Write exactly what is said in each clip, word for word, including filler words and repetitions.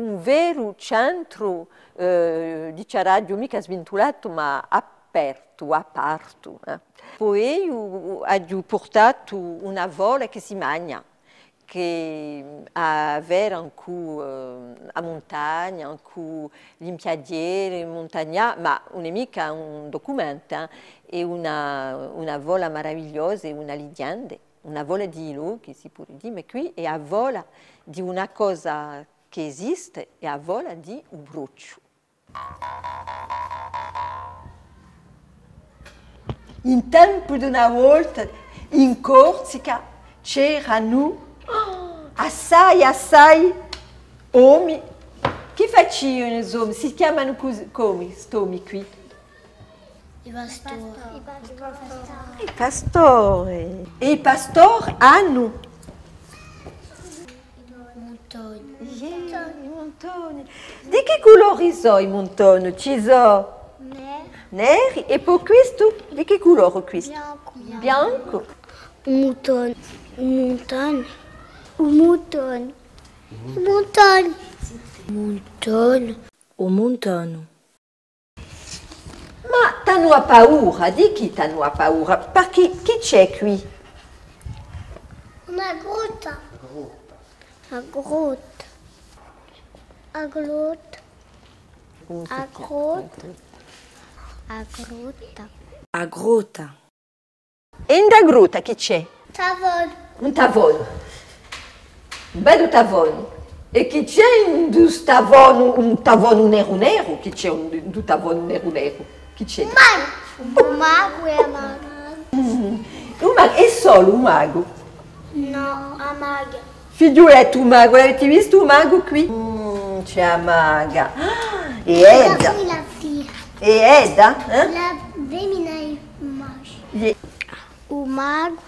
Un veru centru, eh, diciaraghju micca svintulatu, ma apertu, apartu, eh. Po eiu aghju purtatu una fola chì si magna, chì hà à veda incù, eh, a muntagna, incù l'impiaghjeri, muntagna, ma ùn hè micca un documentu, eh, hè una, una fola maravigliosa, hè una lighjenda, una fola di lochi, si pò dì, ma quì hè a fola di una cosa chì esiste, hè a fola di u Brocciu. In tempu d'una volta, in Corsica, c'eranu assai, assai omi. Chì facianu st'omi? Si chjamanu cus-, comu st'omi quì? I pastori. I pastori. È i pastori anu? Muntoni. Iè, i muntoni. Di chì culori sò i muntoni? Ci sò neri. Neri. È po quistu? Di chì culori quistu? Biancu. Biancu. Un muntone. Un muntone. Un muntone. Un muntone. Un muntone. Un muntone. Ma t'anu a paura, di chì t'anu a paura? Parchì chì c'hè quì? Una grotta. A grotta. A grotta. A grotta. A grotta. A grotta. È in a grotta chì c'hè? Tavonu. Un tavonu. Un bellu tavonu. È chì c'hè in u tavonu, un tavonu neru neru? Chì c'hè in u tavonu neru neru? Chì c'hè? Un magu. Un magu è a maga. Mm. Un ma-, hè solu un magu? Nò, a maga. Fighjuleti u magu, l'aveti vistu u magu quì? Mm, c'hè a maga. È edda. È edda, eh? La femina è maga. Iè. U magu,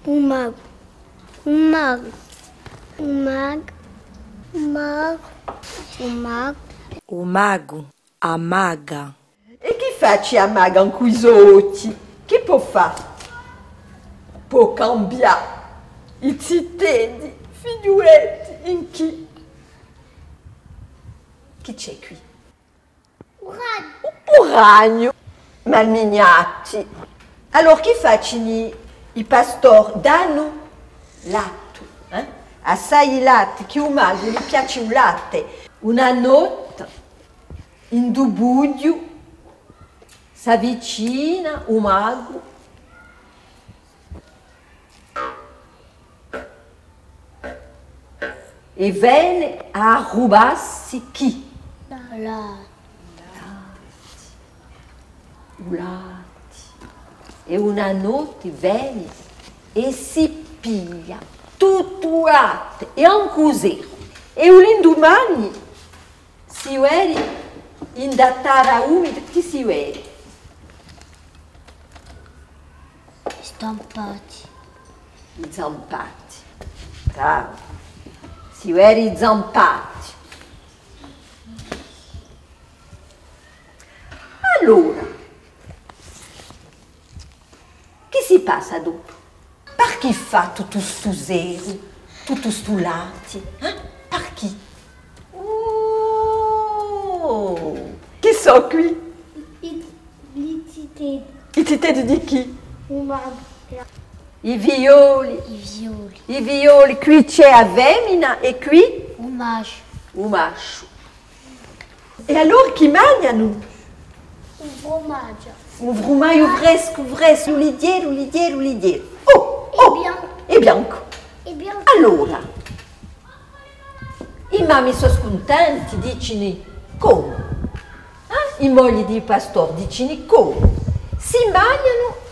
u magu, u magu, u magu, u magu, u magu, u magu, a maga. È chì faci a maga incù i so ochji? Chì pò fà? Pò cambià i ziteddi, fighjuleti, in chì? Chì c'hè quì? U ragnu. U ragnu. Malmignati. Allora chì facini i pastori? Danu lattu, eh? Assai lattu, chì u magu li piaci u latte. Una notte, in u bughju, s'avvicina u magu è vene à rubassi chì? U latti. U latti. È una notte vene è si piglia tuttu u latti è ancu u seru. È u lindumani si vedi in a tarra umida, chì si vedi? Stampati. I zampati. Bravu. Si vedi i zampati. Allora, chì si passa dopu? Parchì fà tuttu stu seru, tuttu stu latti, eh? Parchì? Oh! Chì sò quì? I, i ziteddi. I ziteddi di chì? U magu. I figlioli. I figlioli. I figlioli. Quì c'hè a femina è quì? U masciu. U masciu. È allora chì manghjanu? Un frumaghju. Un frumaghju frescu, frescu, lighjeru, lighjeru, lighjeru. Oh, oh! È biancu. È biancu. È biancu. Allora, i mammi sò scuntenti, dicini: comu? Eh? I mogli di i pastori dicini: comu? Si manghjanu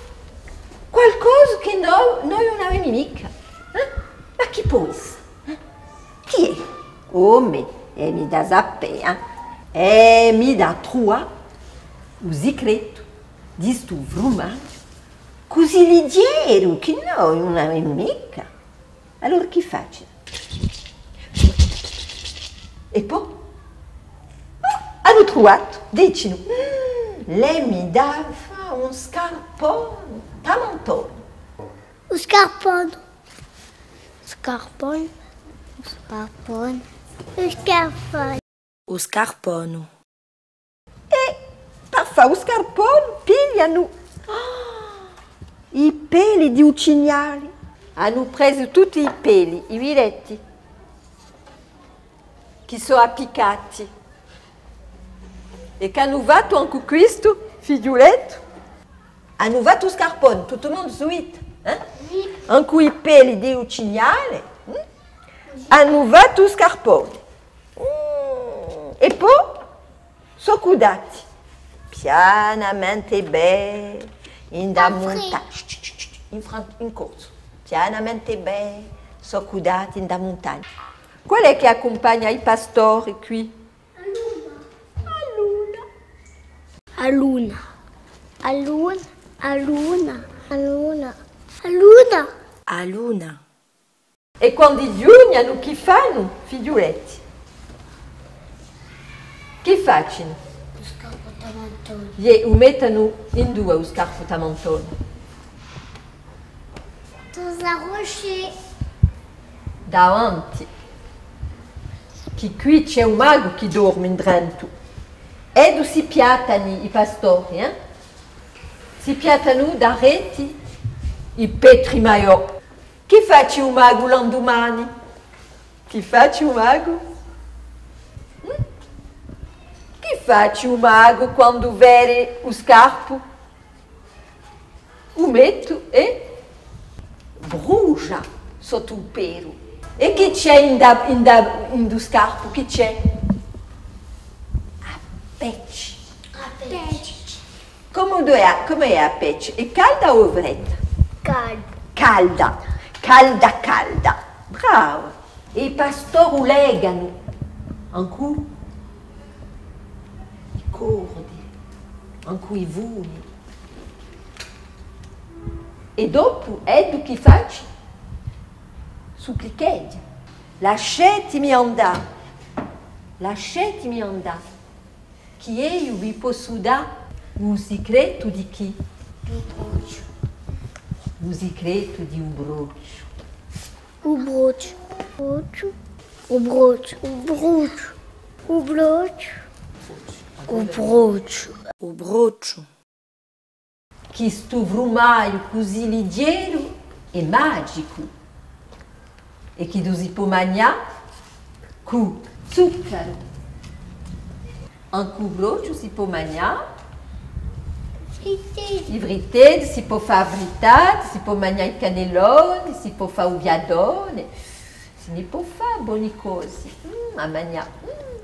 qualcosa chì no-, noi ùn avemu micca. Eh? Ma chì pò essa? Eh? Chì hè? Omi, emi da sapè, eh? Emi da truvà u sicretu di stu frumaghju cusì lighjeru chì noi ùn avemu micca. Allora chì facini? È po? Ah, anu truvatu, dicinu: "Mm, l'emi da fà un scarponu tamantonu." U scarponu. Scarpon. Scarpon. U scarpon. U scarponu. È per fà u scarponu piglianu i peli di u cignali. Anu presu tutti i peli, i videtti, chì sò appiccati. È ch'anu fattu ancu quistu, figliulettu? Anu fattu u scarponu, tuttu u mondu sù, eh? Ancu i peli di u cignali, hm? Anu fattu u scarponu. Mm, è po sò cudati pianamente bè in da munta-, in fran-, in corsu. Pianamente bè, sò cudati in da muntagna. Qual hè chì accumpagna i pastori quì? A luna. A luna. A luna. A luna. A luna. A luna. A luna. È quandu ghjunghjanu, chì fanu, figliuletti? Chì facinu? U scarpu tamantonu. Iè, u mettanu induve u scarpu tamantonu? Dans un rocher. Davanti. Chì quì ci hè u magu chì dormi indrentu. È duve si piattani i pastori, eh? Si piattanu daretu i petri maiò. Chì faci u magu l'andumani? Chì faci u magu? Mm? Chì faci u magu quandu vedi u scarpu? U mettu è brusgia sottu u peru. È chì ci hè in da, in da, in u scarpu? Chì ci hè? A pecci. A pecci. Cumu hè, cumu hè a pecci? Hè calda o fretta? Calda. Calda, calda, calda. Bravu. È i pastori u leganu. Ancu i cordi, ancu i funi. È dopu, eddu chì faci? Supplicheghja. Lascetimi andà. Lascetimi andà. Chì eiu vi possu dà u sicretu di chì? U brocciu. U sicretu di u brocciu. U brocciu. U brocciu. U brocciu. U brocciu. U brocciu. U brocciu. Chistu frumaiu cusì lighjeru è magicu, è chì u si pò magnà cù zuccaru. Ancu u brocciu si pò magnà. Fritteddi. I fritteddi, si pò fà frittati, si pò magnà i cannelloni, si pò fà u viaddoni, si ni pò fà boni cosi. Mm, à magnà. Mm.